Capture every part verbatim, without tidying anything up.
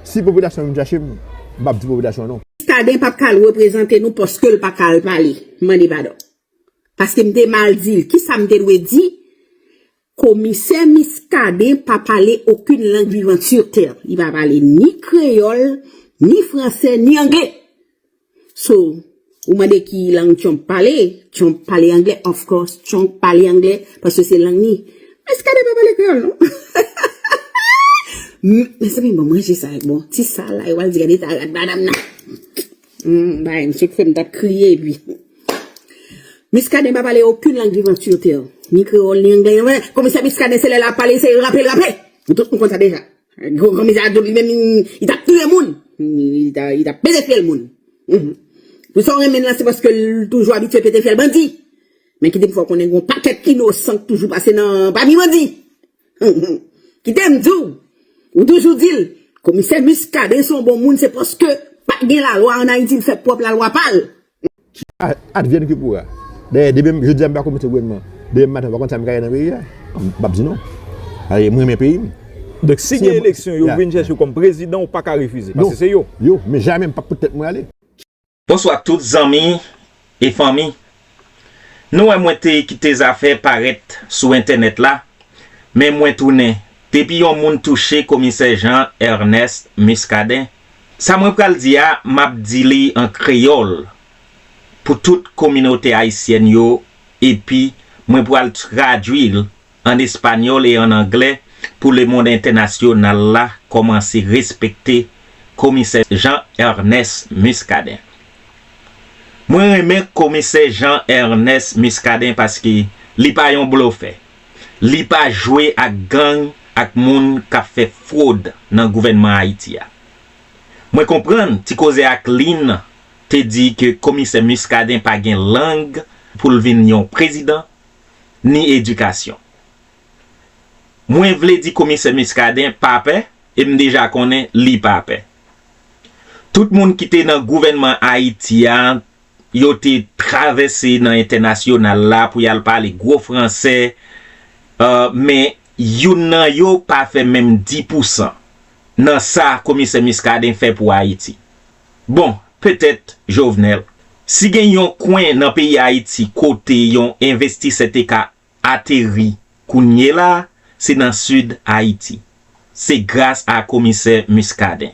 Si popilasyon vin chache m, m p ap di popilasyon non. Muscadin p ap ka al reprezante nou paske l pa ka al pale. M mande padon. Paske m te mal di l. Kisa m te dwe di? Komisè Muscadin pa pale okenn lang vivan sur tè. Li pa pale ni kreyòl, ni fransè, ni anglè. So, ou mande ki lang Trump pale? Trump pale anglè, of course. Trump pale anglè, paske se lang ni. Muscadin pa pale kreyòl, non. Mezanmi, bon, manje sa, bon, ti sa la, yo pral di gade ta rad madanm nan. Hmm, bay, misye fè m t ap kriye, epi. Muscadin pa pale okenn lang vivan sur tè. Ni kreyòl, ni anglè. Komisè Muscadin, se lè l ap pale, se rape l rape. Nou tout nou konn sa deja. Komisè a di li menm, li t ap touye moun. Li t ap pete fyèl moun. Pou sa w renmen l lan, se paske l toujou abitye pete fyèl bandi. Men kite m fè w konnen gen yon pakèt inosan k toujou pase nan pami bandi. Kite m di w, ou toujou di l, Komisè Muscadin se yon bon moun, se paske pa t gen lalwa ann Ayiti, l fè pwòp lalwa pa l. Advienne que pourra. Dayè, demen, jodi a m pa komisè gouvènman. Demen maten, w pa konn sa m ka ye nan peyi a. M p ap di non. Aye, mwen renmen peyi m. Donk, si gen eleksyon, yo vin chèche w kòm prezidan, ou pa ka refize. Paske se yo. Yo, men jamè m p ap pot tèt mwen ale. Bonswa tout zanmi e fanmi. Nou wè mwen te kite zafè parèt sou entènèt la, men mwen tounen. Depi yon moun touche Komisè Jean Ernest Muscadin, sa mwen pral di a, m ap di li an kreyòl pou tout kominote ayisyèn yo, epi mwen pral tradui l an espanyòl e an anglè pou lemonn entènasyonal la kòmanse respekte Komisè Jean Ernest Muscadin. Mwen renmen Komisè Jean Ernest Muscadin paske li pa yon blofè. Li pa jwe ak gang ak moun k ap fè fwod nan gouvènman Ayiti a. Mwen konprann ti koze ak Lynn te di ke Komisè Muscadin pa gen lang pou l vin yon prezidan, ni edikasyon. Mwen vle di Komisè Muscadin pa pè, e m deja konnen li pa pè. Tout moun ki te nan gouvènman Ayiti a, yo te travèse nan entènasyonal la pou y al pale gwo fransè, men youn nan yo pa fè menm dis pousan nan sa Komisè Muscadin fè pou Ayiti. Bon, petèt Jovenel. Si gen yon kwen nan peyi Ayiti kote yon envestisè te ka ateri kounye la, se nan Sid Ayiti. Se gras a Komisè Muscadin.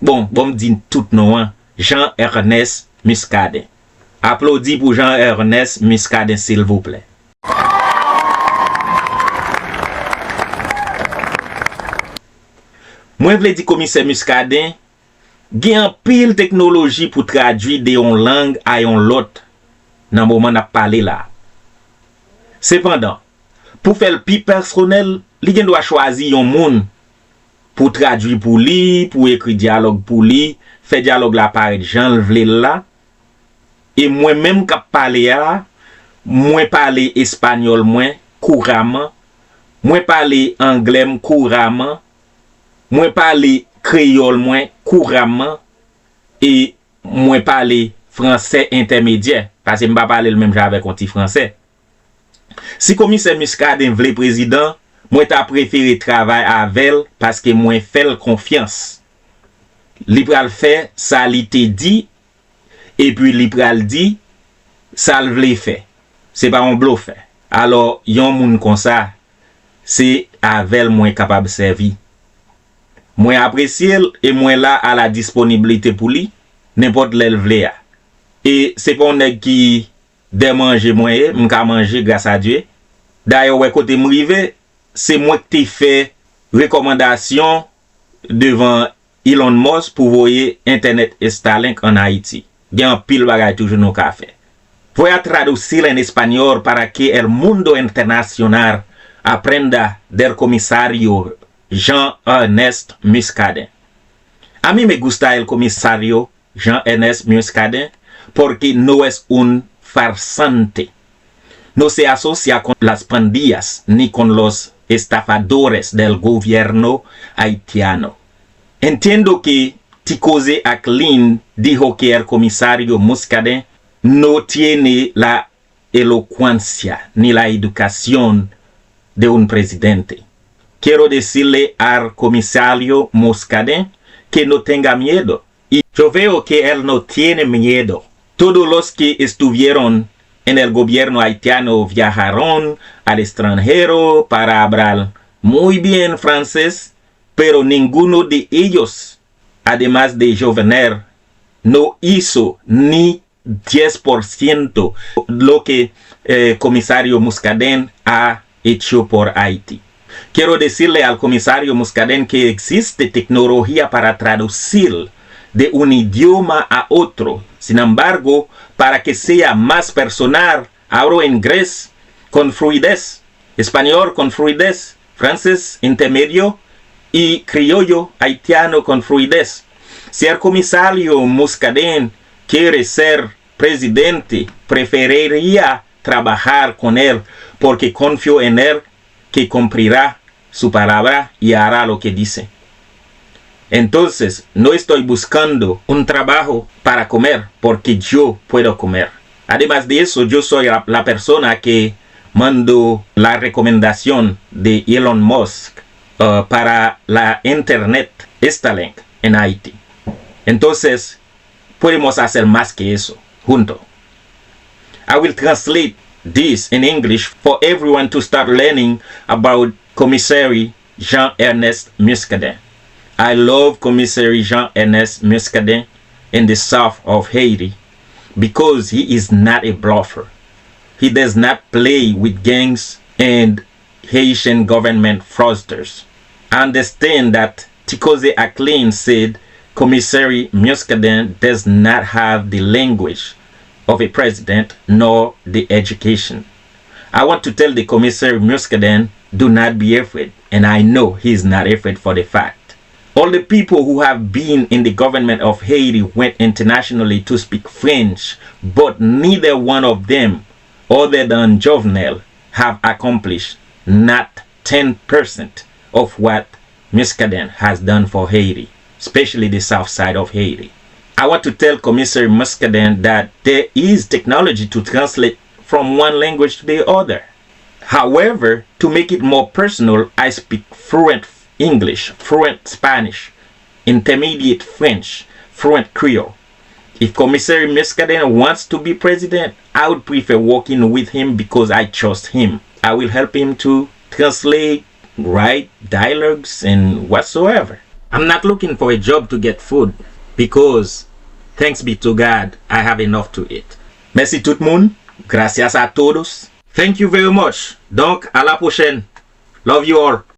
Bon, bon m di tout non an, Jean Ernest Muscadin. Aplodi pou Jean Ernest Muscadin silvouplè. Mwen vle di Komisè Muscadin, gen anpil teknoloji pou tradui de yon lang a yon lòt nan moman n ap pale la. Sepandan, pou fè l pi pèsonèl, li gen dwa chwazi yon moun pou tradui pou li, pou ekri dyalòg pou li, fè dyalòg la parèt jan l vle l la. E mwen menm k ap pale a, mwen pale espanyòl mwen kouraman, mwen pale anglè m kouraman, mwen pale kreyòl mwen kouraman, e mwen pale fransè entèmedyè, paske m pa pale l menm jan avèk yon ti fransè. Si Komisè Muscadin vle prezidan, mwen ta prefere travay avè l paske mwen fè l konfyans. Li pral fè sa li te di, epi li pral di sa l vle fè. Se pa yon blofè. Alò, yon moun konsa, se avè l mwen kapab sèvi. Mwen apresye l e mwen la a la disponibilite pou li, nenpòt lè l vle a. E se pa yon nèg ki dè manje mwen ye, m ka manje gras a Dye. Dayè w wè kote m rive, se mwen k te fè rekòmandasyon devan Elon Musk pou voye entènèt Starlink ann Ayiti. Gen anpil bagay toujou nou ka fè. Voy a traducir en español para que el mundo internacional aprenda del comisario Jean Ernest Muscadin. A mí me gusta el comisario Jean Ernest Muscadin porque no es un farsante. No se asocia con las pandillas ni con los estafadores del gobierno haitiano. Entiendo que ti koze ak Lynn dijo que el comisario Muscadin no tiene la elocuencia ni la educación de un presidente. Quiero decirle al comisario Muscadin que no tenga miedo. Y yo veo que él no tiene miedo. Todos los que estuvieron en el gobierno haitiano viajaron al extranjero para hablar muy bien francés, pero ninguno de ellos, además de Jovenel, no hizo ni diez por ciento lo que eh, comisario Muscadin ha hecho por Haití. Quiero decirle al comisario Muscadin que existe tecnología para traducir de un idioma a otro. Sin embargo, para que sea más personal, hablo inglés con fluidez, español con fluidez, francés intermedio y criollo haitiano con fluidez. Si el comisario Muscadin quiere ser presidente, preferiría trabajar con él, porque confío en él que cumplirá su palabra y hará lo que dice. Entonces, no estoy buscando un trabajo para comer, porque yo puedo comer. Además de eso, yo soy la, la persona que mando la recomendación de Elon Musk uh, para la internet Starlink en Haití. Entonces, podemos hacer más que eso junto. I will translate this in English for everyone to start learning about Commissary Jean Ernest Muscadin. I love Commissary Jean Ernest Muscadin in the south of Haiti because he is not a bluffer. He does not play with gangs and Haitian government fraudsters. I understand that Tikoze Acklin said Commissary Muscadin does not have the language of a president nor the education. I want to tell the Commissary Muscadin, do not be afraid, and I know he is not afraid for the fact. All the people who have been in the government of Haiti went internationally to speak French, but neither one of them, other than Jovenel, have accomplished not ten percent of what Muscadin has done for Haiti, especially the south side of Haiti. I want to tell Commissary Muscadin that there is technology to translate from one language to the other. However, to make it more personal, I speak fluent English, fluent Spanish, intermediate French, fluent Creole. If Commissary Muscadin wants to be president, I would prefer working with him because I trust him. I will help him to translate, write dialogues, and whatsoever. I'm not looking for a job to get food because, thanks be to God, I have enough to eat. Mèsi tout moun. Gracias a todos. Thank you very much. Donc, à la prochaine. Love you all.